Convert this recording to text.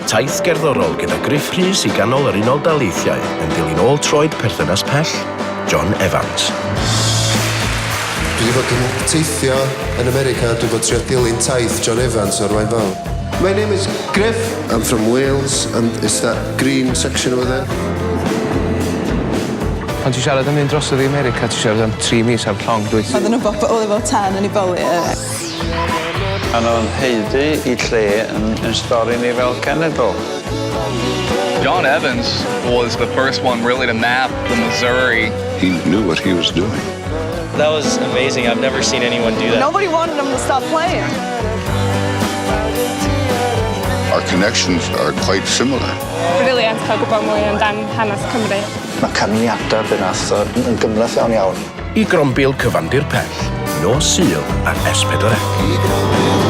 Taith gerddorol gyda Gruff Rhys i ganol yr Unol Daleithiau yn dilyn ôl troed perthynas pell, John Evans. Dwi 'di bod yn teithio yn America, dwi 'di bod trio dilyn taith John Evans o'r Waun Fawr. My name is Gruff, I'm from Wales and it's that green section over there. Pan ti'n siarad am mynd drosodd i America, ti'n siarad am tri mis ar llong, dwyt? Oedden nhw bobl efo tân yn eu boliau. A nhw'n haeddu eu lle yn, yn stori ni fel cenedl. John Evans was the first one really to map the Missouri. He knew what he was doing. That was amazing. I've never seen anyone do that. Nobody wanted them to stop playing. Our connections are quite similar. Brilliant cael gwybod mwy amdan hanes Cymru. Mae canlyniadau be nath o yn gymhleth iawn iawn. I grombil cyfandir pell, nos Sul ar S4C.